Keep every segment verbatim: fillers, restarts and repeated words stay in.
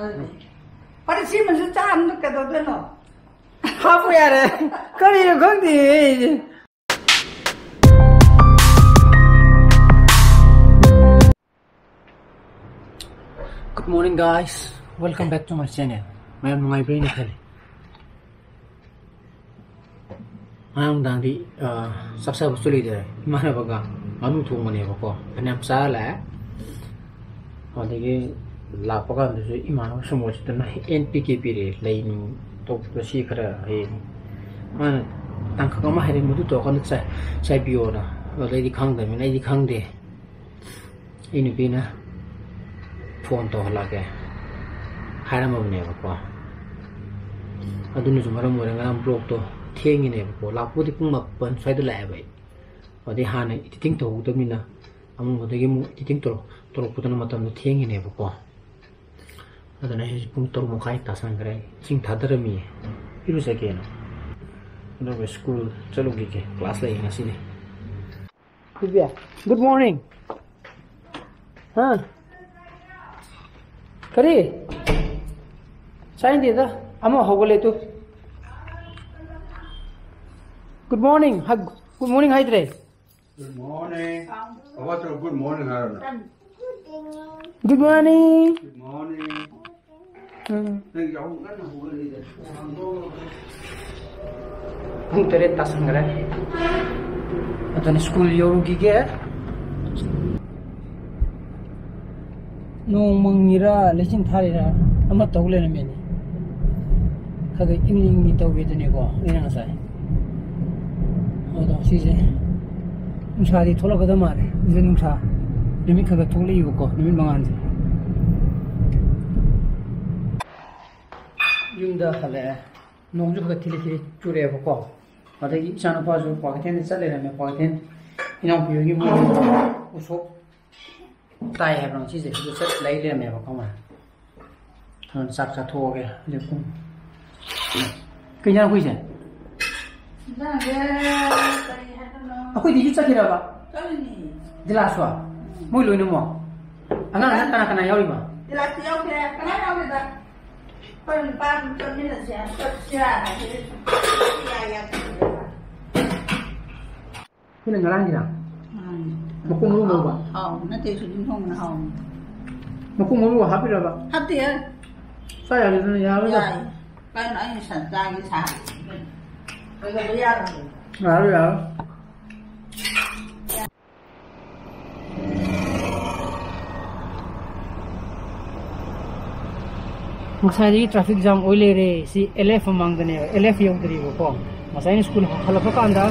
ꯐꯔꯦ, ꯁꯤꯃꯁꯨ ꯆꯥꯝꯅ ꯀꯩꯗꯧꯗꯣꯏꯅꯣ? ꯍꯥꯞꯄꯨ ꯌꯥꯔꯦ꯫ ꯀꯔꯤꯅꯣ ꯈꯪꯗꯦ ꯑꯩꯁꯦ꯫ Good morning, guys. Welcome back to my channel. ꯃꯌꯥꯝ ꯅꯨꯡꯉꯥꯏꯕ꯭ꯔꯥ ꯍꯥꯏꯅ ꯈꯜꯂꯤ꯫ ꯉꯔꯥꯡ ꯅꯨꯡꯗꯥꯡꯗꯤ, ꯑ, ꯆꯥꯛ ꯆꯥꯕꯁꯨ ꯂꯩꯇꯔꯦ꯫ ꯏꯃꯥꯟꯅꯕꯒ ꯉꯥꯅꯨ ꯊꯣꯡꯕꯅꯦꯕꯀꯣ꯫ ꯐꯅꯌꯥꯝ ꯆꯥꯔ ꯂꯥꯛꯑꯦ꯫ ꯑꯗꯒꯤ ꯂꯥꯛꯄ ꯀꯥꯟꯗꯁꯨ ꯏꯃꯥꯟꯅꯕ ꯁꯨꯃꯣ ꯆꯠꯇꯅ ꯑꯦꯟ ꯄꯤ ꯀꯦ ꯄꯤꯔꯛꯑꯦ꯫ ꯂꯩ ꯅꯨꯡ ꯇꯧꯕꯗꯣ ꯁꯤ ꯈꯔ ꯍꯌꯦꯡ ꯃꯥꯅ ꯇꯥꯡꯀꯛ ꯑꯃ ꯍꯥꯏꯔꯛꯑꯦ, "ꯃꯗꯨ ꯇꯧꯔꯀꯥꯟꯗ ꯆꯥꯏ-, ꯆꯥꯏꯕꯤꯌꯣꯅ"꯫ ꯑꯗꯩꯗꯤ ꯈꯪꯗꯕꯅꯤꯅ ꯑꯩꯗꯤ ꯈꯪꯗꯦ꯫ ꯑꯩ ꯅꯨꯄꯤꯅ ꯐꯣꯟ ꯇꯧꯍꯜꯂꯛꯑꯒꯦ ꯍꯥꯏꯔꯝꯃꯕꯅꯦꯕꯀꯣ꯫ ꯑꯗꯨꯅꯁꯨ ꯃꯔꯝ ꯑꯣꯏꯔꯒ ꯉꯔꯥꯡ ꯕ꯭ꯂꯣꯛꯇꯣ ꯊꯦꯡꯉꯤꯅꯦꯕꯀꯣ꯫ ꯂꯥꯛꯄꯕꯨꯗꯤ ꯄꯨꯡ ꯃꯥꯄꯟ ꯁ꯭ꯋꯥꯏꯗ ꯂꯥꯛꯑꯦꯕ ꯑꯩ꯫ ꯑꯗꯩ ꯍꯥꯟꯅ ꯏꯗꯤꯇꯤꯡ ꯇꯧꯍꯧꯗꯕꯅꯤꯅ ꯑꯃꯨꯛ ꯑꯗꯒꯤ ꯑꯃꯨꯛ ꯏꯗꯤꯇꯤꯡ ꯇꯧꯔꯛ-, ꯇꯧꯔꯛꯄꯗꯨꯅ ꯃꯇꯝꯗꯣ ꯊꯦꯡꯉꯤꯅꯦꯕꯀꯣ꯫ ꯑꯗꯨꯅ ꯑꯩ ꯍꯧꯖꯤꯛ ꯄꯨꯡ ꯇꯔꯨꯛ ꯃꯈꯥꯏ ꯇꯥꯁꯟꯈ꯭ꯔꯦ꯫ ꯏꯁꯤꯡ ꯊꯥꯗꯔꯝꯃꯤꯌꯦ ꯏꯔꯨꯖꯒꯦꯅ꯫ ꯑꯗꯨꯒ ꯁ꯭ꯀꯨꯜ ꯆꯠꯂꯨꯈꯤꯒꯦ, ꯀ꯭ꯂꯥꯁ ꯂꯩ ꯉꯁꯤꯗꯤ꯫ ꯕꯤꯕꯤꯌꯥ, good morning. ꯍꯥ? ꯀꯔꯤ? ꯆꯥꯏꯟꯗꯦꯗ, ꯑꯃ ꯍꯧꯒꯠꯂꯦ ꯇꯨ꯫ Good morning. ꯍ-, good morning ꯍꯥꯏꯗ꯭ꯔꯦ꯫ Good morning. ꯑꯋꯥꯠꯇ꯭ꯔꯣ? Good morning ꯍꯥꯏꯔꯣꯅ꯫ Good morning. Good morning. ꯎꯝ꯫ ꯅꯪ ꯌꯥꯍꯧ ꯉꯟꯅ ꯍꯧꯒꯠꯂꯤꯗ꯫ ꯄꯨꯡ ꯇꯔꯦꯠ ꯇꯥꯁꯟꯈ꯭ꯔꯦ꯫ ꯑꯗꯨꯅ ꯁ꯭ꯀꯨꯜ ꯌꯧꯔꯨꯈꯤꯒꯦ꯫ ꯅꯣꯡ ꯃꯪꯉꯤꯔꯥ, ꯂꯩꯆꯤꯟ ꯊꯥꯔꯤꯔꯥ, ꯑꯃ ꯇꯧ ꯂꯩꯔꯝꯃꯦꯅꯦ꯫ ꯈꯔ ꯈꯔ ꯏꯪꯂꯤ ꯏꯪꯂꯤ ꯇꯧꯕꯤꯗꯨꯅꯤꯀꯣ ꯑꯩꯅ ꯉꯁꯥꯏ꯫ ꯑꯗꯣ ꯁꯤꯁꯦ ꯅꯨꯡꯁꯥꯗꯤ ꯊꯣꯛꯂꯛꯀꯗꯕ ꯃꯥꯜꯂꯦ꯫ ꯁꯤꯁꯦ ꯅꯨꯡꯁꯥ ꯅꯨꯃꯤꯠ ꯈꯔ ꯈꯔ ꯊꯣꯛꯂꯛꯏꯕꯀꯣ, ꯅꯨꯃꯤꯠ ꯃꯉꯥꯜꯁꯦ꯫ ꯌꯨꯝꯗ ꯍꯜꯂꯛꯑꯦ꯫ ꯅꯣꯡꯁꯨ ꯈꯔ ꯊꯤꯂꯤ ꯊꯤꯂꯤ ꯆꯨꯔꯛꯑꯦꯕꯀꯣ꯫ ꯑꯗꯒꯤ ꯏꯆꯥꯅꯨꯄꯥꯁꯨ ꯀ꯭ꯋꯥꯀꯩꯊꯦꯜꯗ ꯆꯠ ꯂꯩꯔꯝꯃꯦ꯫ ꯀ꯭ꯋꯥꯀꯩꯊꯦꯜ ꯏꯅꯥꯎꯄꯤ ꯍꯣꯏꯒꯤ ꯃꯣꯏ ꯎꯁꯣꯞ ꯇꯥꯏ ꯍꯥꯏꯕ꯭ꯔꯣ ꯉꯁꯤꯁꯦ? ꯑꯗꯨ ꯆꯠ ꯂꯩ ꯂꯩꯔꯝꯃꯦꯕ ꯈꯪꯕ꯭ꯔꯥ? ꯑꯗꯨꯅ ꯆꯥꯛ ꯆꯥꯊꯣꯛꯑꯒꯦ꯫ ꯍꯧꯖꯤꯛ ꯄꯨꯡ ꯀꯩ ꯏꯟꯖꯥꯡ ꯑꯩꯈꯣꯏꯁꯦ? ꯏꯟꯖꯥꯡꯁꯦ ꯀꯔꯤ ꯍꯥꯏꯗꯣꯏꯅꯣ? ꯑꯩꯈꯣꯏꯗꯤꯁꯨ ꯆꯠꯈꯤꯔꯕ? ꯆꯠꯂꯤꯅꯤ꯫ ꯗꯤꯂꯥꯁꯨ? ꯃꯣꯏ ꯂꯣꯏꯅꯃꯛ? ꯑꯉꯥꯡ ꯀꯅꯥ ꯀꯅꯥ ꯌꯥꯎꯔꯤꯕ? ꯂꯥꯛꯇꯤ ꯌꯥꯎꯗꯦ, ꯀꯅꯥ ꯌꯥꯎꯗꯦꯗ? ꯑꯩꯈꯣꯏ ꯅꯨꯄꯥ ꯑꯗꯨꯝ ꯆꯠꯃꯤꯟꯅꯁꯦ, ꯆꯠꯁꯤꯔꯥ ꯍꯥꯏꯕꯗꯤ ꯁꯨꯝ ꯌꯥꯏ ꯌꯥꯗꯦ꯫ ꯁꯤꯅ ꯉꯔꯥꯡꯒꯤꯔ? ꯎꯝ꯫ ꯃꯀꯨ ꯃꯔꯨ ꯉꯧꯕ? ꯍꯥꯎ, ꯍꯥꯎ, ꯅꯠꯇꯦ, ꯁꯣꯏꯕꯨꯝ ꯊꯣꯡꯕꯅ ꯍꯥꯎꯕꯅꯤ꯫ ꯃꯀꯨ ꯃꯔꯨ ꯍꯥꯞꯄꯤꯔꯕ? ꯍꯥꯞꯇꯦꯍꯦ꯫ ꯆꯥ ꯌꯥꯒꯦꯗꯅ ꯌꯥꯔꯣꯏꯗ꯫ ꯌꯥꯏ꯫ ꯀꯩꯅꯣ, ꯑꯩꯅ ꯁꯟ ꯆꯥꯒꯦ ꯁꯥ꯫ ꯀꯩꯗꯧꯕ ꯌꯥꯔꯣꯏ? ꯌꯥꯔꯣꯏ, ꯌꯥꯔꯣꯏ꯫ ꯉꯁꯥꯏꯗꯒꯤ traffic jam ꯑꯣꯏ ꯂꯩꯔꯦ꯫ ꯁꯤ ꯑꯦꯜ ꯑꯦꯐ ꯃꯃꯥꯡꯗꯅꯦꯕ, ꯑꯦꯜ ꯑꯦꯐ ꯌꯧꯗ꯭ꯔꯤꯕꯀꯣ꯫ ꯉꯁꯥꯏ ꯑꯩꯅ ꯁ꯭ꯀꯨꯜ ꯍꯜꯂꯛꯄ ꯀꯥꯟꯗ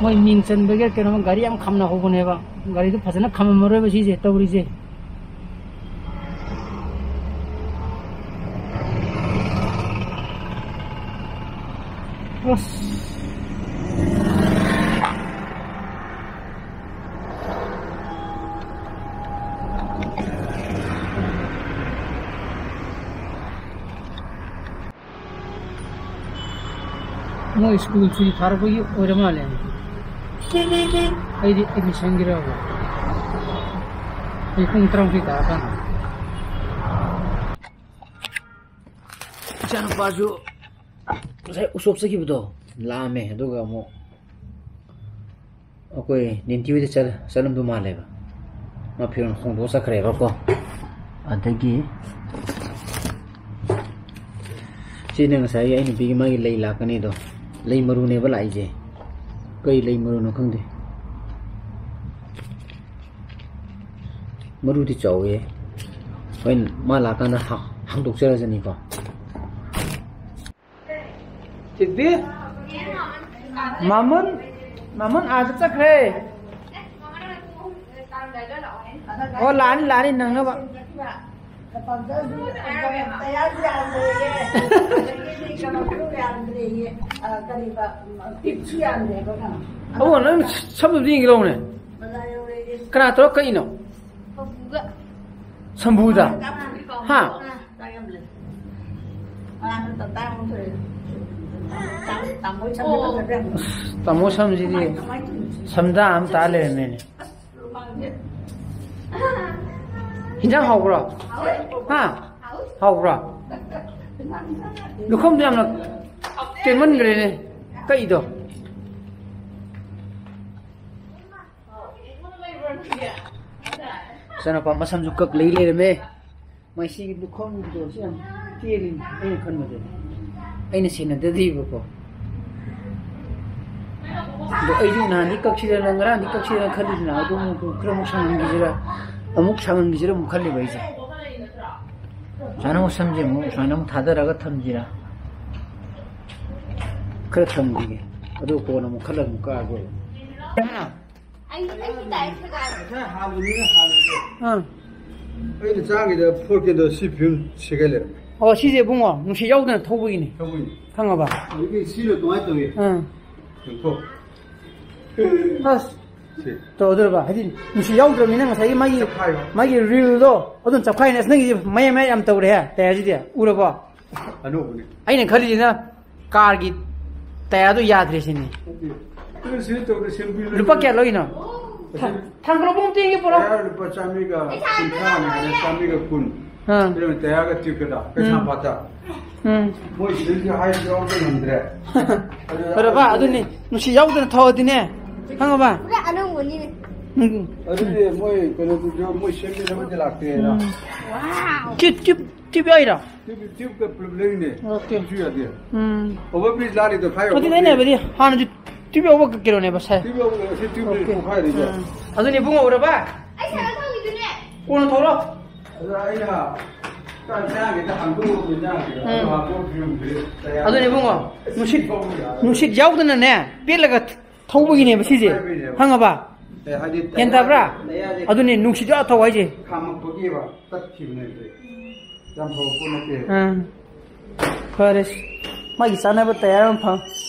ꯃꯣꯏ ꯃꯤꯡ ꯆꯟꯕꯒꯤ ꯀꯩꯅꯣ ꯒꯥꯔꯤ ꯌꯥꯝ ꯈꯥꯝꯅ ꯍꯧꯕꯅꯦꯕ꯫ ꯒꯥꯔꯤꯗꯣ ꯐꯖꯅ ꯈꯥꯝꯃꯝꯃꯔꯣꯏꯕ ꯁꯤꯁꯦ ꯇꯧꯔꯤꯁꯦ꯫ ꯑꯁ꯫ ꯃꯣꯏ ꯁ꯭ꯀꯨꯜ ꯁꯨꯇꯤ ꯊꯥꯔꯛꯄꯒꯤ ꯑꯣꯏꯔ ꯃꯥꯜꯂꯦ꯫ ꯑꯩꯗꯤ ꯑꯦꯗꯃꯤꯁꯟꯒꯤꯔꯕ꯫ ꯑꯩ ꯄꯨꯡ ꯇꯔꯥꯃꯥꯊꯣꯏ ꯇꯥꯔꯀꯥꯟꯗ꯫ ꯏꯆꯥꯅꯨꯄꯥꯁꯨ ꯉꯁꯥꯏ ꯎꯁꯣꯞ ꯆꯠꯈꯤꯕꯗꯣ ꯂꯥꯛꯑꯝꯃꯦ, ꯑꯗꯨꯒ ꯑꯃꯨꯛ ꯑꯩꯈꯣꯏ ꯅꯦꯟꯇꯤ ꯍꯣꯏꯗ ꯆꯠ-, ꯆꯠꯂꯝꯗꯧ ꯃꯥꯜꯂꯦꯕ꯫ ꯃꯥ ꯐꯤꯔꯣꯜ ꯍꯣꯡꯗꯣꯛꯑ ꯆꯠꯈ꯭ꯔꯦꯕꯀꯣ꯫ ꯑꯗꯒꯤ ꯁꯤꯅ ꯉꯁꯥꯏꯒꯤ ꯑꯩ ꯅꯨꯄꯤꯒꯤ ꯃꯥꯒꯤ ꯂꯩ ꯂꯥꯛꯀꯅꯤꯗꯣ, ꯂꯩ ꯃꯔꯨꯅꯦꯕ ꯂꯥꯛꯏꯁꯦ꯫ ꯀꯩ ꯂꯩ ꯃꯔꯨꯅꯣ ꯈꯪꯗꯦ꯫ ꯃꯔꯨꯗꯤ ꯆꯥꯎꯋꯦ꯫ ꯍꯣꯔꯦꯟ ꯃꯥ ꯂꯥꯛꯀꯥꯟꯗ ꯍꯥ-, ꯍꯥꯡꯗꯣꯛꯆꯔꯖꯅꯤꯀꯣ꯫ ꯆꯤꯠꯕꯤ? ꯃꯥꯃꯨꯟ? ꯃꯥꯃꯨꯟ ꯑꯥꯗ ꯆꯠꯈ꯭ꯔꯦ꯫ ꯑꯣ, ꯂꯥꯛꯑꯅꯤ, ꯂꯥꯛꯑꯅꯤ, ꯅꯪꯅꯕ꯫ ꯑꯕꯣ, ꯅꯪ ꯁꯝꯗꯨꯝ ꯌꯦꯡꯒꯦ ꯂꯥꯎꯅꯦ꯫ ꯀꯅꯥ ꯇꯧꯔ ꯀꯛꯏꯅꯣ? ꯁꯝꯕꯨꯗ? ꯍꯥ? ꯑꯁ, ꯇꯥꯃꯣ ꯁꯝꯁꯤꯗꯤ ꯁꯝꯗꯥ ꯑꯃ ꯇꯥ ꯂꯩꯔꯝꯃꯦꯅꯦ꯫ ꯏꯟꯖꯥꯡ ꯍꯥꯎꯕ꯭ꯔꯣ? ꯍꯥ? ꯍꯥꯎꯕ꯭ꯔꯣ? ꯂꯨꯈꯝꯗꯣ ꯌꯥꯝꯅ ꯇꯦꯟꯃꯟꯈ꯭ꯔꯦꯅꯦ꯫ ꯀꯛꯏꯗꯣ꯫ ꯏꯆꯥꯅꯨꯄꯥ ꯃꯁꯝꯁꯨ ꯀꯛ ꯂꯩ ꯂꯩꯔꯝꯃꯦ꯫ ꯃꯁꯤꯒꯤ ꯂꯨꯈꯝꯒꯤꯗꯣ ꯁꯤ ꯌꯥꯝ ꯇꯦꯜꯂꯤꯅꯦ ꯑꯩꯅ ꯈꯟꯕꯗꯗꯤ꯫ ꯑꯩꯅ ꯁꯦꯟꯅꯗꯗꯤꯕꯀꯣ꯫ ꯑꯗꯣ ꯑꯩꯁꯨ ꯅꯍꯥꯟꯗꯤ ꯀꯛꯁꯤꯔꯅ, ꯉꯔꯥꯡꯗꯤ ꯀꯛꯁꯤꯔꯅ ꯈꯜꯂꯤꯗꯅ, ꯑꯗꯨ ꯑꯃꯨꯛ ꯈꯔ ꯑꯃꯨꯛ ꯁꯥꯡꯍꯟꯈꯤꯁꯤꯔ, ꯑꯃꯨꯛ ꯁꯥꯡꯍꯟꯈꯤꯁꯤꯔ ꯑꯃꯨꯛ ꯈꯜꯂꯤꯕ ꯑꯩꯁꯦ꯫ ꯁꯨꯃꯥꯏꯅ ꯑꯃꯨꯛ ꯁꯝꯁꯦ ꯑꯃꯨꯛ ꯁꯨꯃꯥꯏꯅ ꯑꯃꯨꯛ ꯊꯥꯗꯔꯒ ꯊꯝꯁꯤꯔ꯫ ꯈꯔ ꯊꯝꯈꯤꯒꯦ꯫ ꯑꯗꯨ ꯀꯣꯟꯅ ꯑꯃꯨꯛ ꯈꯜꯂꯒ ꯑꯃꯨꯛ ꯀꯛꯑꯒꯦ꯫ ꯑꯩ, ꯑꯩꯒꯤ ꯇꯥꯏ ꯈꯔ ꯉꯁꯥꯏ ꯍꯥꯜꯂꯤꯅꯤꯅ ꯍꯥꯜꯂꯤꯅꯦ꯫ ꯑꯥ꯫ ꯑꯩꯅ ꯆꯥꯈꯤꯗ ꯐꯣꯔ ꯀꯦꯗꯣ ꯁꯤ ꯐꯤꯕꯝ ꯁꯤꯒꯠꯂꯦ꯫ ꯑꯣ, ꯁꯤꯁꯦ ꯏꯕꯨꯡꯉꯣ, ꯅꯨꯡꯁꯤꯠ ꯌꯥꯎꯗꯅ ꯊꯧꯕꯒꯤꯅꯤ꯫ ꯊꯧꯕꯒꯤꯅꯤ꯫ ꯈꯪꯉꯕ? ꯑꯗꯒꯤ ꯁꯤꯅ ꯀꯃꯥꯏꯅ ꯇꯧꯏ? ꯑꯥ꯫ ꯌꯦꯡꯊꯣꯛ꯫ ꯑꯁ꯫ ꯁꯤ꯫ ꯇꯧꯗꯣꯏꯔꯕ? ꯍꯥꯏꯗꯤ ꯅꯨꯡꯁꯤꯠ ꯌꯥꯎꯗ꯭ꯔꯕꯅꯤꯅ ꯉꯁꯥꯏꯒꯤ ꯃꯥꯒꯤ, ꯆꯞꯈꯥꯏꯕ꯫ ꯃꯥꯒꯤ ꯔꯤꯜꯗꯣ ꯑꯗꯨꯝ ꯆꯞꯈꯥꯏꯅꯦ꯫ ꯑꯁ, ꯅꯪꯒꯤꯁꯦ ꯃꯌꯥꯏ ꯃꯌꯥꯏ ꯌꯥꯝ ꯇꯧꯔꯦꯍꯦ, ꯇꯌꯥꯔꯁꯤꯗꯤ꯫ ꯎꯔꯕꯣ? ꯑꯅꯧꯕꯅꯤ꯫ ꯑꯩꯅ ꯈꯜꯂꯤꯁꯤꯅ ꯀꯥꯔꯒꯤ ꯇꯌꯥꯔꯗꯣ ꯌꯥꯗ꯭ꯔꯦ ꯁꯤꯅꯤ꯫ ꯅꯠꯇꯦ꯫ ꯑꯗꯨ ꯁꯤ ꯇꯧꯗ ꯁꯦꯝꯕꯤꯔꯣ꯫ ꯂꯨꯄꯥ ꯀꯌꯥ ꯂꯧꯔꯤꯅꯣ? ꯑꯁꯤ ꯊꯥꯡꯒꯠꯂꯛꯄ ꯑꯃꯇ ꯌꯦꯡꯒꯦ ꯄꯨꯔꯛꯑꯣ꯫ ꯇꯌꯥꯔ ꯂꯨꯄꯥ ꯆꯥꯝꯃꯔꯤꯒ ꯀꯨꯟꯊ꯭ꯔꯥ ꯍꯥꯏꯅ ꯆꯥꯝꯃꯔꯤꯒ ꯀꯨꯟ꯫ ꯑꯥ꯫ ꯑꯗꯨꯅ ꯇꯌꯥꯔꯒ ꯇ꯭ꯌꯨꯕꯀꯗ ꯀꯩꯁꯥꯝꯄꯥꯠꯇ꯫ ꯎꯝ꯫ ꯃꯣꯏ ꯁꯤꯗꯩꯁꯤ ꯍꯥꯏꯕꯁꯨ ꯌꯥꯎꯕ ꯉꯝꯗ꯭ꯔꯦ꯫ ꯑꯗꯨꯅ ꯐꯔꯕ? ꯑꯗꯨꯅꯤ꯫ ꯅꯨꯡꯁꯤꯠ ꯌꯥꯎꯗꯅ ꯊꯧꯔꯗꯤꯅꯦ꯫ ꯈꯪꯉꯕ? ꯄꯨꯔꯥ ꯑꯅꯧꯕꯅꯤꯅꯦ꯫ ꯎꯝ꯫ ꯑꯗꯨꯗꯤ ꯃꯣꯏ ꯀꯩꯅꯣꯗꯨꯁꯨ ꯃꯣꯏ ꯁꯦꯝꯕꯤꯅꯕꯗꯤ ꯂꯥꯛꯇꯦꯅ꯫ ꯎꯝ꯫ ꯋꯥꯎ꯫ ꯇ꯭ꯌꯨꯕ, ꯇ꯭ꯌꯨꯕ, ꯇ꯭ꯌꯨꯕ ꯌꯥꯎꯔꯤꯔꯣ? ꯇ꯭ꯌꯨꯕ, ꯇ꯭ꯌꯨꯕꯀ ꯄꯨꯂꯞ ꯂꯩꯔꯤꯅꯦ꯫ ꯑꯣꯀꯦ꯫ ꯇ꯭ꯌꯨꯕꯁꯨ ꯌꯥꯗꯦ꯫ ꯎꯝ꯫ ꯑꯣꯚꯔ ꯕ꯭ꯔꯤꯖ ꯂꯥꯜꯂꯤꯗꯣ ꯈꯥꯏ ꯑꯗꯨꯗꯤ ꯑꯣꯚꯔ ꯑꯩꯅ ꯕ꯭ꯔꯤꯖ꯫ ꯍꯥꯏꯕꯗꯤ ꯍꯥꯟꯅꯗꯤ ꯇ꯭ꯌꯨꯕ ꯌꯥꯎꯕ ꯀꯩꯅꯣꯅꯦꯕ ꯁꯥꯏ꯫ ꯇ꯭ꯌꯨꯕ ꯌꯥꯎꯕ ꯑꯁꯤ ꯇ꯭ꯌꯨꯕ ꯑꯣꯀꯦ꯫ ꯄꯣꯈꯥꯏꯔꯤꯁꯦ꯫ ꯎꯝ꯫ ꯑꯗꯨꯅꯦ ꯏꯕꯨꯡꯉꯣ ꯎꯔꯕ? ꯑꯩ ꯁꯥꯏꯀꯜ ꯊꯧꯈꯤꯗꯨꯅꯦ꯫ ꯀꯣꯟꯅ ꯊꯧꯔꯣ꯫ ꯑꯗꯨꯗ ꯑꯩꯅ ꯆꯥꯛ ꯆꯥꯒꯦꯗ ꯍꯥꯡꯗꯣꯛꯑꯣ, ꯆꯥꯒꯦꯗ꯫ ꯎꯝ꯫ ꯑꯗꯨ ꯍꯥꯡꯗꯣꯛꯑ ꯐꯤꯕꯝꯁꯦ ꯇꯌꯥꯔ ꯑꯗꯨꯅꯦ ꯏꯕꯨꯡꯉꯣ, ꯅꯨꯡꯁꯤꯠ, ꯊꯧꯕ ꯌꯥꯔꯦ꯫ ꯅꯨꯡꯁꯤꯠ ꯌꯥꯎꯗꯅꯅꯦ, ꯄꯦꯠꯂꯒ ꯊꯧꯕꯒꯤꯅꯦꯕ ꯁꯤꯁꯦ꯫ ꯊꯧꯕꯒꯤꯅꯦꯕ꯫ ꯈꯪꯉꯕ? ꯑꯦ, ꯍꯥꯏꯗꯤ ꯒ꯭ꯌꯥꯟ ꯇꯥꯕ꯭ꯔꯥ? ꯇꯌꯥꯔ ꯑꯗꯨꯅꯦ ꯅꯨꯡꯁꯤꯠ ꯌꯥꯎꯔ ꯊꯧ ꯍꯥꯏꯁꯦ꯫ ꯈꯥꯝꯃꯛꯄꯒꯤꯕ ꯇꯠꯈꯤꯕꯅꯦꯕ꯫ ꯌꯥꯝ ꯐꯕ ꯄꯣꯠ ꯅꯠꯇꯦ꯫ ꯑꯥ꯫ ꯐꯔꯦ꯫ ꯃꯥꯒꯤ ꯆꯥꯅꯕ ꯇꯌꯥꯔ ꯑꯃ ꯐꯪ-,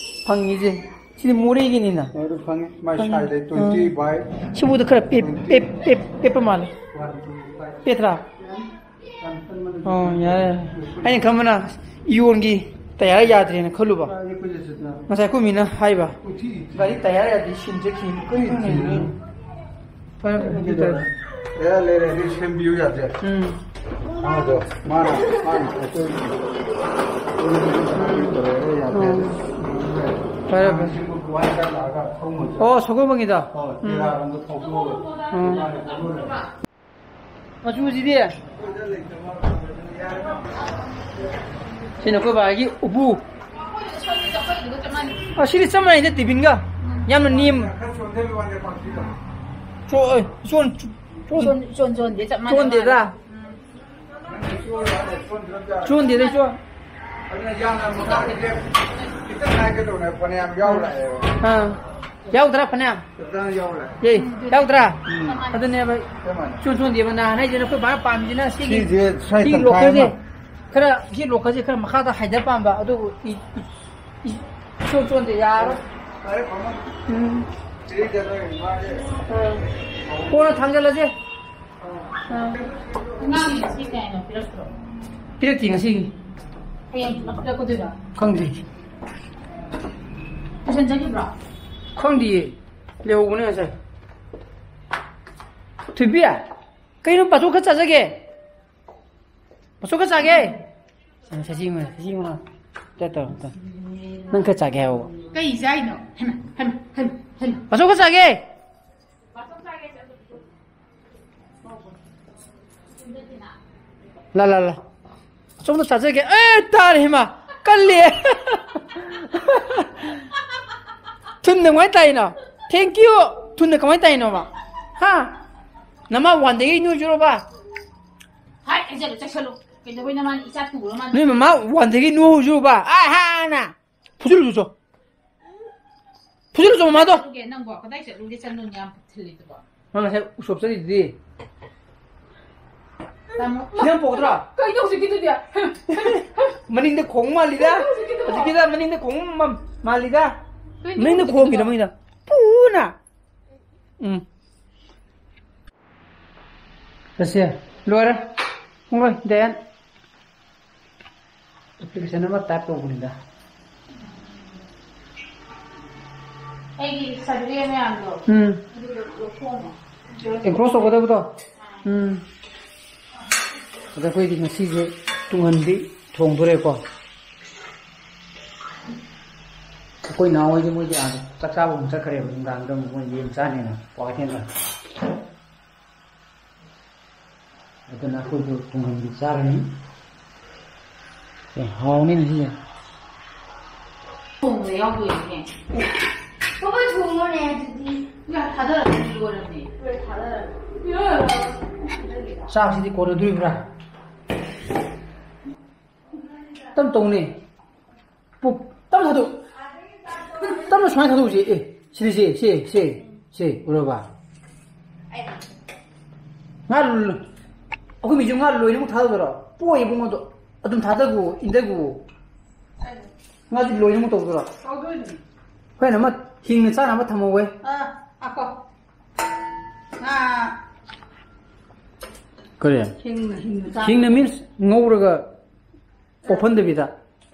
ꯐꯪꯉꯤꯁꯦ꯫ ꯁꯤꯗꯤ ꯃꯣꯔꯦꯒꯤꯅꯤꯅ꯫ ꯑꯗꯨ ꯐꯪꯉꯦ꯫ ꯃꯥꯏ ꯎꯝ꯫ ꯁꯥꯏꯖꯇ ꯇ꯭ꯋꯦꯟꯇꯤ ꯎꯝ꯫ ꯕꯥꯏ ꯁꯤꯕꯨꯗ ꯈꯔ ꯄꯦꯞ-, ꯇ꯭ꯋꯦꯟꯇꯤ꯫ ꯄꯦꯞ-, ꯄꯦꯞ-, ꯄꯦꯞꯄ ꯃꯥꯜꯂꯦ꯫ One twenty five. ꯄꯦꯠꯇ꯭ꯔꯥ? ꯌꯥꯝ ꯀꯟꯕ ꯅꯠꯇꯦ꯫ ꯑꯣ, ꯌꯥꯔꯦ, ꯌꯥꯔꯦ꯫ ꯑꯩꯅ ꯈꯟꯕꯅ ꯏꯌꯣꯟꯒꯤ ꯇꯌꯥꯔ ꯌꯥꯗ꯭ꯔꯦꯅ ꯈꯜꯂꯨꯕ꯫ ꯑꯥ, ꯑꯩꯈꯣꯏꯁꯨ ꯆꯠꯅ꯫ ꯉꯁꯥꯏ ꯑꯩꯈꯣꯏ ꯃꯤꯅ ꯍꯥꯏꯕ꯫ ꯎꯊꯤ꯫ ꯒꯥꯔꯤ ꯇꯌꯥꯔ ꯌꯥꯗꯦ, ꯁꯤꯟ ꯆꯠꯈꯤ꯫ ꯀꯔꯤ ꯎꯊꯤ? ꯐꯔꯦ, ꯐꯔꯦ, ꯑꯗꯨ ꯇꯧꯔꯦ꯫ ꯂꯩꯔꯦ, ꯂꯩꯔꯦ, ꯑꯗꯨ ꯁꯦꯝꯕꯤꯌꯨ ꯌꯥꯗꯦ꯫ ꯎꯝ꯫ ꯑꯃꯗꯣ, ꯃꯥꯅ, ꯃꯥꯅ ꯑꯩꯈꯣꯏ ꯇꯧꯔꯦ, ꯌꯥꯗꯦ꯫ ꯎꯝ꯫ ꯐꯔꯦ, ꯐꯔꯦ꯫ ꯁꯦꯝꯕ ꯋꯥꯏ ꯈꯔ ꯂꯥꯛꯑꯒ ꯊꯧ ꯃꯣꯏꯗꯣ꯫ ꯑꯣ, ꯁꯒꯣꯜꯕꯟꯒꯤꯗꯣ? ꯍꯣꯏ, ꯎꯝ꯫ ꯇꯦꯔꯥꯔꯣꯝꯗ ꯊꯧꯗꯣꯛꯑꯒ ꯎꯝ꯫ ꯃꯥꯅ ꯊꯧꯗꯣꯛꯑꯒ꯫ ꯃꯆꯨꯁꯤꯗꯤ? ꯁꯤꯅ ꯑꯩꯈꯣꯏ ꯕꯥꯒꯤ ꯎꯄꯨ꯫ ꯑ, ꯁꯤꯗꯤ ꯆꯞ ꯃꯥꯟꯅꯩꯗ, ꯇꯤꯐꯤꯟꯒ꯫ ꯌꯥꯝꯅ ꯅꯦꯝ-, ꯆꯣ-, ꯑ, ꯆꯣꯟ-, ꯆꯣꯟ-, ꯏꯆꯣꯟ ꯏꯆꯣꯟ ꯆꯣꯟꯗꯦ, ꯆꯞ ꯃꯥꯟꯅꯩ꯫ ꯆꯣꯟꯗꯦꯗ꯫ ꯆꯣꯟꯗꯦꯗ, ꯏꯆꯣ꯫ ꯑꯗꯨꯅ ꯌꯥꯝꯅ ꯃꯈꯥꯗ ꯈꯤꯇꯪ ꯍꯥꯏꯒꯗꯧꯅꯦ, ꯐꯅꯌꯥꯝ ꯌꯥꯎ ꯂꯥꯛꯑꯦꯕ꯫ ꯑꯥ꯫ ꯌꯥꯎꯗ꯭ꯔꯥ ꯐꯅꯌꯥꯝ? ꯐꯖꯅ ꯌꯥꯎꯔꯦ꯫ ꯑꯦ, ꯌꯥꯎꯗ꯭ꯔꯥ? ꯎꯝ꯫ ꯑꯗꯨꯅꯦꯕ꯫ ꯆꯞ ꯃꯥꯟꯅꯩ꯫ ꯆꯨꯟ ꯆꯨꯟꯗꯦꯕ ꯅꯍꯥꯟ ꯍꯥꯏꯁꯤꯅ ꯑꯩꯈꯣꯏ ꯕꯥꯅ ꯄꯥꯝꯃꯤꯁꯤꯅ ꯁꯤꯒꯤ, ꯁꯤꯁꯦ ꯁ꯭ꯋꯥꯏ ꯁꯤꯒꯤ ꯇꯪꯈꯥꯏ ꯂꯣꯀꯔꯁꯦ ꯑꯃ꯫ ꯈꯔ, ꯁꯤ ꯂꯣꯀꯔꯁꯦ ꯈꯔ ꯃꯈꯥꯗ ꯍꯥꯏꯊ ꯄꯥꯝꯕ, ꯑꯗꯨꯕꯨ ꯏ-, ꯏ-, ꯏ-, ꯏꯆꯣꯟ ꯆꯣꯟꯗꯦ, ꯌꯥꯔꯣꯏ꯫ ꯐꯔꯦ, ꯐꯔꯦ꯫ ꯎꯝ꯫ ꯁꯤꯗ ꯅꯣꯏ ꯃꯥꯁꯦ꯫ ꯑꯥ꯫ ꯀꯣꯟꯅ ꯊꯥꯡꯖꯜꯂꯁꯦ꯫ ꯑꯥ꯫ ꯑꯉꯥꯡꯒꯤ ꯉꯁꯤ ꯀꯩ ꯍꯥꯏꯅꯣ ꯄꯤꯔꯛꯇ꯭ꯔꯣ? ꯄꯤꯔꯛꯇꯦ ꯉꯁꯤꯒꯤ꯫ ꯍꯌꯦꯡ ꯄꯤꯔꯛꯀꯗꯣꯏꯔꯣ? ꯈꯪꯗꯦ꯫ ꯇꯨꯏꯁꯟ ꯆꯠꯈꯤꯕ꯭ꯔꯣ? ꯈꯪꯗꯤꯌꯦ꯫ ꯂꯩꯍꯧꯕꯅꯦ ꯉꯁꯥꯏ꯫ ꯊꯣꯏꯕꯤ, ꯀꯩꯅꯣ ꯄꯥꯊꯣꯛ ꯈꯔ ꯆꯥꯖꯒꯦ꯫ ꯄꯥꯊꯣꯛ ꯈꯔ ꯆꯥꯒꯦ꯫ ꯁꯤ ꯌꯦꯡꯉꯨ, ꯁꯤ ꯌꯦꯡꯉꯨ꯫ ꯇꯧ, ꯇꯧ, ꯇꯧ꯫ ꯅꯪ ꯈꯔ ꯆꯥꯒꯦ ꯍꯥꯏꯌꯣ꯫ ꯀꯩ ꯆꯥꯏꯅꯣ? ꯍꯩꯃꯥ, ꯍꯩꯃꯥ, ꯍꯩꯃꯥ, ꯍꯩꯃꯥ꯫ ꯄꯥꯊꯣꯛ ꯈꯔ ꯆꯥꯒꯦ꯫ ꯂꯥ, ꯂꯥ, ꯂꯥ꯫ ꯑꯁꯣꯝꯗ ꯆꯥꯖꯒꯦ꯫ ꯑꯦ, ꯇꯥꯔꯦ ꯏꯃꯥ꯫ ꯀꯜꯂꯦ꯫ ꯊꯨꯟꯅ ꯀꯃꯥꯏꯅ ꯇꯥꯏꯅꯣ? Thank you꯫ ꯊꯨꯟꯅ ꯀꯃꯥꯏꯅ ꯇꯥꯏꯅꯣꯕ? ꯍꯥ? ꯅꯃꯥ ꯋꯥꯟꯗꯒꯤ ꯅꯣꯏ ꯆꯨꯔꯕ? ꯍꯥꯏ, ꯍꯥꯏꯖꯜꯂꯨ, ꯆꯠꯁꯜꯂꯨ꯫ ꯀꯩꯗꯧꯕꯩ ꯅꯃꯥꯅ ꯏꯆꯥ ꯄꯨꯔ ꯃꯥꯅ? ꯅꯣꯏ ꯃꯃꯥ ꯋꯥꯟꯗꯒꯤ ꯅꯣꯏ ꯆꯨꯔꯕ? ꯑꯥ, ꯍꯥ, ꯅ꯫ ꯐꯨꯖꯤꯜꯂꯨ ꯆꯣ꯫ ꯐꯨꯖꯤꯜꯂꯨ ꯆꯣ ꯃꯃꯥꯗꯣ꯫ ꯆꯠꯂꯨꯒꯦ, ꯅꯪꯕꯣ ꯀꯗꯥꯏ ꯆꯠꯂꯨꯒꯦ? ꯆꯠꯂꯨꯅꯤ ꯌꯥꯝ ꯊꯤꯜꯂꯤꯗꯨꯕꯣ꯫ ꯅꯪ ꯉꯁꯥꯏ ꯎꯁꯣꯞ ꯆꯠꯂꯤꯗꯨꯗꯤ꯫ ꯇꯥꯃꯣ꯫ ꯁꯤꯗ ꯄꯣꯛꯇ꯭ꯔꯣ? ꯀꯩꯅꯣ ꯍꯧꯖꯤꯛꯀꯤꯗꯨꯗꯤ? ꯃꯅꯤꯡꯗ ꯈꯣꯡ ꯃꯥꯜꯂꯤꯗ꯫ ꯀꯩꯅꯣ ꯍꯧꯖꯤꯛꯀꯤꯗꯨꯕꯣ? ꯍꯧꯖꯤꯛꯀꯤꯗ ꯃꯅꯤꯡꯗ ꯈꯣꯡ ꯃ-, ꯃꯥꯜꯂꯤꯗ꯫ ꯀꯩꯅꯣ ꯃꯅꯤꯡꯗ ꯍꯧꯖꯤꯛꯀꯤꯗꯨꯕꯣ? ꯈꯣꯡꯒꯤꯗ ꯃꯅꯤꯡꯗ꯫ ꯄꯨꯅ꯫ ꯎꯝ꯫ ꯆꯠꯁꯦ꯫ ꯂꯣꯏꯔꯦ꯫ ꯄꯨꯡ ꯂꯣꯏ꯫ ꯗꯦꯟ꯫ Application ꯑꯃ type ꯇꯧꯕꯅꯤꯗ꯫ ꯑꯩꯒꯤ survey ꯃꯌꯥꯝꯗꯣ꯫ ꯎꯝ꯫ ꯑꯗꯨꯗꯣ ꯂꯧꯊꯣꯛꯑꯝꯃꯣ꯫ ꯑꯦꯟꯀ꯭ꯔꯣꯁ ꯇꯧꯒꯗꯕꯗꯣ꯫ ꯎꯝ꯫ ꯑꯗ ꯑꯩꯈꯣꯏꯗꯤ ꯉꯁꯤꯁꯦ ꯇꯨꯡꯍꯟꯕꯤ ꯊꯣꯡꯗꯣꯔꯦꯀꯣ꯫ ꯑꯩꯈꯣꯏ ꯏꯅꯥꯎꯍꯣꯏꯗꯤ ꯃꯣꯏꯗꯤ ꯑꯥꯗ ꯆꯥꯛ ꯆꯥꯕ ꯑꯃꯨꯛ ꯆꯠꯈ꯭ꯔꯦꯕ, ꯅꯨꯡꯗꯥꯡꯗ ꯑꯃꯨꯛ ꯃꯣꯏ ꯌꯦꯟ ꯆꯥꯅꯦꯅ ꯀ꯭ꯋꯥꯀꯩꯊꯦꯜꯗ꯫ ꯑꯗꯨꯅ ꯑꯩꯈꯣꯏꯁꯨ ꯇꯨꯡꯍꯟꯕꯤ ꯆꯥꯔꯅꯤ꯫ ꯑꯦ, ꯍꯥꯎꯅꯤ ꯉꯁꯤꯁꯦ꯫ ꯊꯣꯡꯕ ꯌꯥꯎꯗꯣꯏꯅꯦ꯫ ꯄꯥꯄꯥ ꯊꯣꯡꯉꯣꯅꯦ ꯑꯗꯨꯗꯤ꯫ ꯌꯥ, ꯊꯥꯗꯔꯛꯑꯗꯤ ꯂꯣꯏꯔꯕꯅꯦ꯫ ꯂꯣꯏ ꯊꯥꯗꯔꯛꯑꯦ꯫ ꯆꯥꯛꯁꯤꯗꯤ ꯀꯣꯟꯅꯗꯣꯔꯤꯕ꯭ꯔꯥ? ꯇꯞ ꯇꯧꯅꯦ꯫ ꯄꯨ-, ꯇꯞꯅ ꯊꯥꯗꯣꯛ-, ꯇꯞꯅ ꯁꯨꯃꯥꯏꯅ ꯊꯥꯗꯣꯛꯎꯁꯦ꯫ ꯑꯦ, ꯁꯤꯗꯤ ꯁꯦ, ꯁꯦ, ꯁꯦ, ꯁꯦ, ꯎꯔꯕ? ꯉꯥ ꯂ-, ꯑꯩꯈꯣꯏ ꯃꯤꯁꯨ ꯉꯥ ꯂꯣꯏꯅꯃꯛ ꯊꯥꯗꯣꯛꯇꯣꯏꯔꯣ? ꯄꯣꯛꯑꯦ ꯏꯕꯨꯡꯉꯣꯗꯣ꯫ ꯑꯗꯨꯝ ꯊꯥꯗꯒꯨ, ꯏꯟꯗꯒꯨ꯫ ꯉꯥꯗꯤ ꯂꯣꯏꯅꯃꯛ ꯇꯧꯗꯣꯏꯔꯣ? ꯇꯧꯗꯣꯏꯅꯤ꯫ ꯍꯣꯔꯦꯟ ꯑꯃ ꯍꯤꯡꯅ ꯆꯥꯅꯕ ꯊꯝꯍꯧꯋꯦ꯫ ꯑꯥ, ꯉꯥꯏꯈꯣ꯫ ꯉꯥ ꯀꯔꯤ? ꯍꯤꯡꯅ, ꯍꯤꯡꯅ ꯆꯥ-, ꯍꯤꯡꯅ means ꯉꯧꯔꯒ ꯄꯣꯞꯍꯟꯗꯕꯤꯗ꯫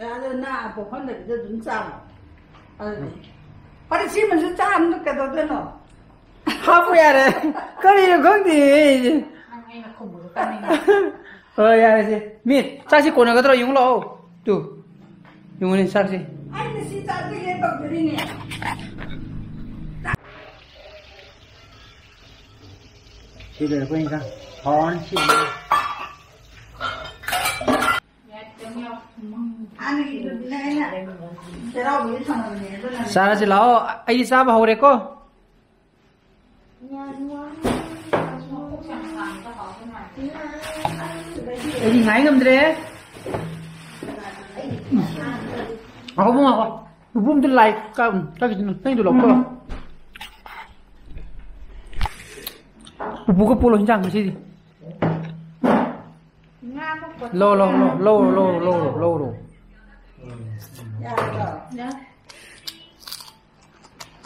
ꯑꯦ, ꯑꯗꯣ ꯅꯥ ꯄꯣꯞꯍꯟꯗꯕꯤꯗ ꯑꯗꯨꯝ ꯆꯥꯕ꯫ ꯑꯗꯨꯗꯤ꯫ ꯐꯔꯦ, ꯁꯤꯃꯁꯨ ꯆꯥꯕꯗ ꯀꯩꯗꯧꯗꯣꯏꯅꯣ? ꯍꯥꯞꯄꯨ ꯌꯥꯔꯦ꯫ ꯀꯔꯤꯅꯣ ꯈꯪꯗꯦ ꯑꯩꯁꯦ꯫ ꯅꯪ ꯑꯩꯅ ꯈꯨꯝꯕꯗꯣ ꯇꯥꯅꯤꯡꯉꯦ꯫ ꯍꯣꯏ, ꯌꯥꯔꯦ ꯁꯦ꯫ ꯃꯤ, ꯆꯥꯛꯁꯤ ꯀꯣꯟꯅꯒꯗ꯭ꯔꯣ? ꯌꯦꯡꯉꯨ ꯂꯥꯛꯑꯣ꯫ ꯇꯨ꯫ ꯌꯦꯡꯉꯨꯅꯦ, ꯆꯥꯛꯁꯤ꯫ ꯑꯩꯅ ꯁꯤ ꯆꯥꯗꯣꯏꯅꯦ ꯇꯧꯖꯔꯤꯅꯦ꯫ ꯁꯤ ꯂꯩꯔꯦ ꯑꯩꯈꯣꯏ ꯏꯟꯁꯥꯡ꯫ ꯍꯥꯎꯔꯅꯤ ꯁꯤ꯫ ꯍꯥꯟꯅꯒꯤꯗꯨꯗꯤꯅꯦ ꯑꯩꯅ ꯆꯩꯔꯥꯎꯕꯒꯤ ꯊꯝꯃꯕꯅꯦ, ꯑꯗꯨꯅꯅꯦ꯫ ꯆꯥꯔꯁꯤ ꯂꯥꯛꯑꯣ, ꯑꯩꯗꯤ ꯆꯥꯕ ꯍꯧꯔꯦꯀꯣ꯫ ꯑꯩꯗꯤ ꯉꯥꯏ ꯉꯝꯗ꯭ꯔꯦ꯫ ꯉꯥꯏꯈꯣ, ꯉꯥꯏꯈꯣ꯫ ꯄꯨꯄꯨ ꯑꯝꯇ ꯂꯥꯏ ꯀ-, ꯀꯥꯈꯤꯁꯅꯨ꯫ ꯅꯪꯒꯤꯗꯣ ꯂꯧꯊꯣꯛꯑꯣ꯫ ꯄꯨꯄꯨꯒ ꯄꯨꯂꯣ ꯍꯤꯟꯖꯥꯡ ꯉꯁꯤꯗꯤ꯫ ꯂꯧ, ꯂꯧ, ꯂꯧ, ꯂꯧ, ꯂꯧ, ꯂꯧ, ꯂꯧ, ꯂꯧ꯫ ꯌꯥꯔꯕꯣ? ꯌꯥ꯫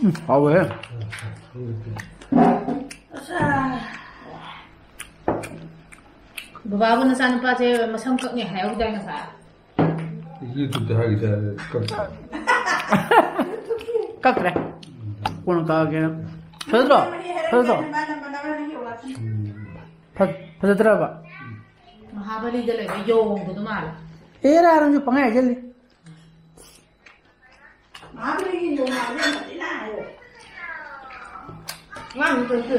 ꯎꯝ, ꯍꯥꯎꯋꯦꯍꯦ꯫ ꯑꯁꯥ꯫ ꯕꯕꯥꯕꯨ ꯅꯆꯥꯅꯨꯄꯥꯁꯦ ꯃꯁꯝ ꯀꯛꯅꯤ ꯍꯥꯏꯍꯧꯗꯥꯏ ꯉꯁꯥꯏ? YouTube ꯇ ꯍꯥꯏꯒꯦ ꯇꯧꯔꯒ ꯀꯛ-, ꯀꯛꯇ꯭ꯔꯦ꯫ ꯀꯣꯟꯅ ꯀꯛꯑꯒꯦꯅ꯫ ꯐꯖꯗ꯭ꯔꯣ? ꯐꯖꯗ꯭ꯔꯣ? ꯐ- ꯐꯖꯗ꯭ꯔꯕ? ꯃꯍꯥꯕꯂꯤꯗ ꯂꯩꯕ ꯌꯣꯡꯗꯨꯗ ꯃꯥꯜꯂꯦ꯫ ꯑꯦꯔꯥ, ꯅꯪꯁꯨ ꯄꯪꯍꯥꯏ ꯍꯥꯏꯖꯜꯂꯤ꯫ ꯃꯍꯥꯕꯂꯤꯒꯤ ꯌꯣꯡ ꯃꯥꯜꯂꯦ, ꯌꯥꯝ ꯊꯤꯅ ꯍꯥꯏꯌꯦ꯫ ꯑꯉꯥꯡꯗꯨ ꯇꯧꯁꯤ꯫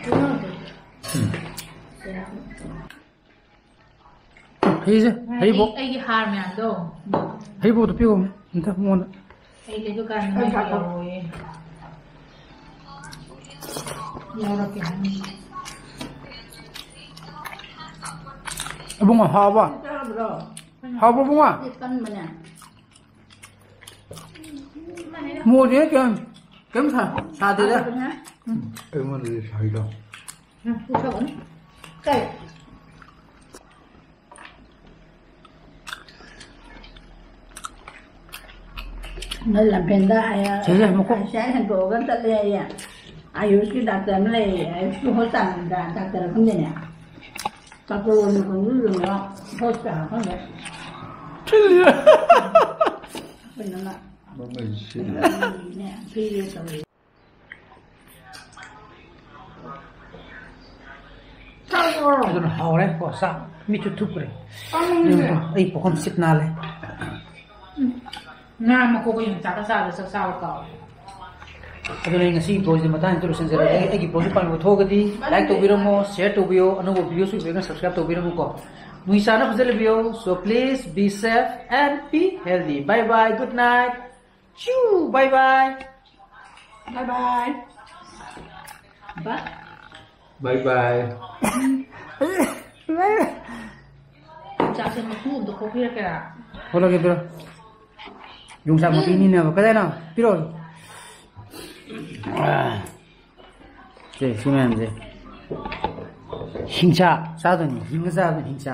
ꯑꯉꯥꯡꯗꯨ꯫ ꯍꯩꯁꯦ, ꯍꯩꯕꯣꯛ꯫ ꯑꯩꯒꯤ ꯍꯥꯔ ꯃꯌꯥꯝꯗꯣ꯫ ꯍꯩꯕꯣꯛꯇꯣ ꯄꯤꯌꯣ ꯑꯝꯇ ꯃꯉꯣꯟꯗ꯫ ꯑꯩꯗꯤ ꯗꯨꯀꯥꯟꯗ ꯃꯩ ꯌꯥꯎꯔꯣꯏꯌꯦ꯫ ꯌꯥꯎꯔꯛꯀꯦ ꯍꯥꯏꯅꯤ꯫ ꯏꯕꯨꯡꯉꯣ, ꯍꯥꯎꯕ? ꯆꯥꯕ꯭ꯔꯣ? ꯍꯥꯎꯕ, ꯏꯕꯨꯡꯉꯣ? ꯁꯤ ꯀꯟꯕꯅꯦ꯫ ꯃꯣꯔꯣꯛꯁꯦ ꯀꯩꯝ, ꯀꯩꯝ ꯁꯥ-, ꯁꯥꯗꯦꯗ꯫ ꯍꯥꯎꯕꯅꯦ꯫ ꯎꯝ꯫ ꯑꯩꯉꯣꯟꯗꯗꯤ ꯁꯥꯏꯗ꯫ ꯎꯝ, ꯄꯨꯊꯣꯛꯑꯣꯅꯦ꯫ ꯀꯩ? ꯅꯣꯏ ꯂꯝꯐꯦꯟꯗ ꯑꯌꯥ-, ꯁꯦ, ꯁꯦ, ꯃꯀꯣꯛ꯫ ꯑꯁ꯭ꯌꯥ ꯍꯦꯟꯗꯣꯛꯑꯒ ꯆꯠꯂꯦ ꯑꯌꯦ꯫ ꯑꯌꯨꯁꯀꯤ ꯗꯥꯛꯇꯔ ꯑꯃ ꯂꯩꯌꯦ, ꯑꯌꯨꯁꯀꯤ ꯍꯣꯁꯄꯤꯇꯥꯜꯗ ꯗꯥꯛꯇꯔ ꯈꯪꯗꯦꯅꯦ꯫ ꯗꯥꯛꯇꯔ ꯑꯣꯏꯅ ꯈꯪꯖꯤꯜꯂꯨꯔꯒ ꯍꯣꯁꯄꯤꯇꯥꯜ ꯈꯪꯗꯦ꯫ ꯊꯤꯜꯂꯤꯔ? ꯑꯩꯈꯣꯏꯅ ꯃꯃꯩ ꯁꯤꯜꯂꯤ꯫ ꯅꯦ, ꯊꯤꯔꯦ ꯇꯧꯔꯦ꯫ ꯑꯗꯨꯅ ꯍꯥꯎꯔꯦ ꯀꯣ, ꯆꯥꯛ ꯃꯤꯠꯁꯨ ꯊꯨꯞꯈ꯭ꯔꯦ꯫ ꯆꯥꯅꯤꯡꯗꯦ꯫ ꯑꯩ ꯄꯨꯈꯝ ꯁꯤꯠ ꯅꯥꯜꯂꯦ꯫ ꯉꯥ ꯃꯀꯣꯛꯀ ꯌꯣꯡꯆꯥꯛꯀ ꯆꯥꯕꯗ ꯆꯥꯛ ꯆꯥꯕ ꯀꯥꯎꯔꯦ꯫ ꯑꯗꯨꯅ ꯑꯩ ꯉꯁꯤꯒꯤ vlogꯁꯦ ꯃꯇꯥꯡꯁꯤꯗ ꯂꯣꯏꯁꯤꯟꯖꯔꯒꯦ꯫ ꯑꯩꯒꯤ vlogꯁꯦ ꯄꯥꯝꯕꯤꯕ ꯊꯣꯛꯑꯒꯗꯤ like ꯇꯧꯕꯤꯔꯝꯃꯣ, share ꯇꯧꯕꯤꯌꯣ, ꯑꯅꯧꯕ videoꯁꯨ ꯎꯕꯤꯔꯒꯅ subscribe ꯇꯧꯕꯤꯔꯝꯃꯨꯀꯣ꯫ ꯅꯨꯡꯁꯤ ꯆꯥꯟꯅ ꯐꯖꯅ ꯂꯩꯕꯤꯌꯣ꯫ So please be safe and be healthy. Bye bye. Good night. Choo. Bye bye. Bye bye. Bye. Bye bye. ꯆꯥꯛꯁꯦ ꯃꯀꯨ ꯑꯝꯇ ꯈꯣꯛꯄꯤꯔꯛꯀꯦꯔꯥ? ꯈꯣꯛꯂꯛꯀꯦ, ꯄꯤꯔꯣ꯫ ꯌꯣꯡꯆꯥꯛ ꯃꯄꯤꯅꯤꯅꯦꯕ꯫ ꯀꯗꯥꯏꯅꯣ? ꯄꯤꯔꯣ꯫ ꯑꯥ꯫ ꯁꯦ, ꯁꯤ ꯃꯌꯥꯝꯁꯦ꯫ ꯍꯤꯡꯆꯥ ꯆꯥꯗꯣꯏꯅꯤ꯫ ꯍꯤꯡꯉ ꯆꯥꯗꯣꯏꯅꯤ, ꯍꯤꯡꯆꯥ꯫